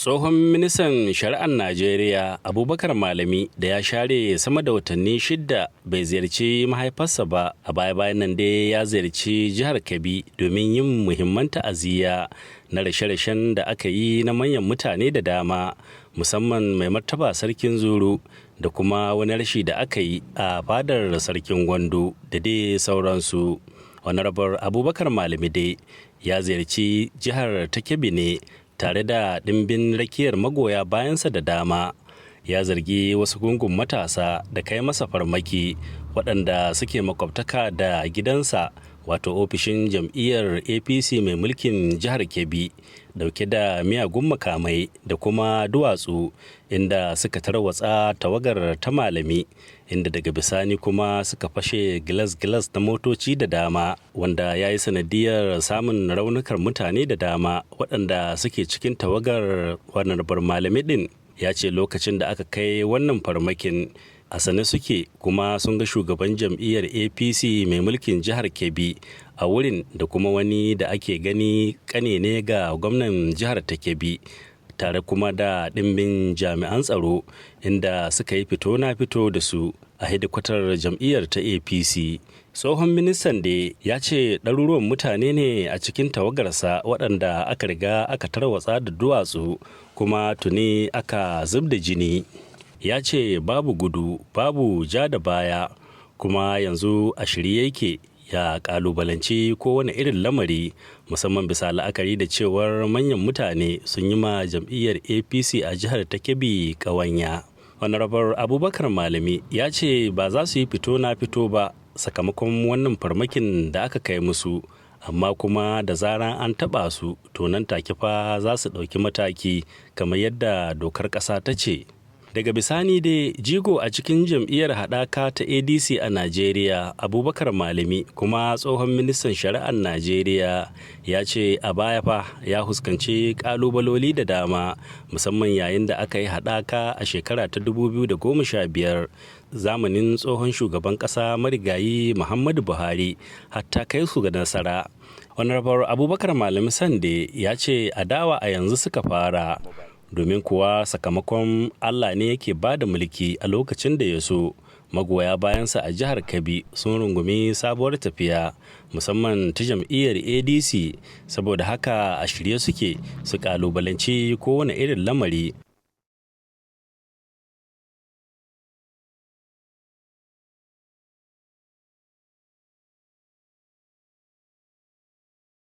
Tsohon ministan shari'ar Najeriya Abubakar Malami da ya share sama da watanni 6 bai ziyarci mahaifarsa ba, a baya-bayan nan dai ya ziyarci jihar Kebbi domin yin muhimman ta'aziyya na rashe-rashen da aka yi na manyan mutane da dama, musamman mai martaba Sarkin Zuru da kuma wani rashi da aka yi a fadar Sarkin Gwandu da dai sauransu. Honorable Abubakar Malami dai ya ziyarci jihar ta Kebbi ne tare da ɗimbin rakiyar magoya bayansa da dama. Ya zargi wasu gungun matasa da kai masa farmaki waɗanda suke makwabtaka da gidansa, wato ofishin jam'iyyar APC mai mulkin jihar Kebbi, dauke da miyagun makamai da kuma duwatsu, inda suka tarwatsa tawagar ta Malami, inda daga bisani kuma suka fashe gilas-gilas na motoci da dama, wanda ya yi sanadiyar samun raunukar mutane da dama waɗanda suke cikin tawagar. Wannan Malami ɗin ya ce lokacin da aka kai wannan farmakin a sane suke, kuma sun ga shugaban jam'iyyar APC mai mulkin jihar Kebbi a wurin da kuma wani da ake gani kane ne ga gwamnan jihar ta Kebbi, tare kuma da ɗimbin jami'an tsaro, inda suka yi fito na fito da su a hidikwatar jam'iyyar ta APC. Tsohon ministan da ya ce ɗaruruwan mutane ne a cikin tawagarsa waɗanda aka riga aka tarwatsa da duwatsu, kuma tuni aka zub da jini. Ya ce babu gudu babu ja da baya, kuma yanzu a shirye yake ya kalubalanci kowane irin lamari, musamman bisa la'akari da cewar manyan mutane sun yi ma jam'iyyar APC a jihar ta Kebbi ƙawanya. Honorable Abubakar Malami ya ce ba za su yi fito na fito ba sakamakon wannan farmakin da aka kai musu, amma kuma da zaran an taɓa su, to nan take fa za su ɗauki mataki kamar yadda dokar ƙasa ta ce. Daga bisani dai jigo a cikin jam'iyyar haɗaka ta ADC a Najeriya, Abubakar Malami, kuma tsohon ministan shari'ar Najeriya, ya ce a baya fa ya fuskanci ƙalubaloli da dama, musamman yayin da aka yi haɗaka a shekara ta 2015 zamanin tsohon shugaban ƙasa marigayi Muhammadu Buhari, hatta kai su ga nasara. Honorable Abubakar Malami Sande ya ce adawa a yanzu suka fara, domin kuwa sakamakon Allah ne yake ba da mulki a lokacin da ya so. Magoya bayansa a jihar Kebbi sun rungumi sabuwar tafiya, musamman ta jam'iyyar ADC, saboda haka a shirye suke su kalubalanci kowane irin lamari.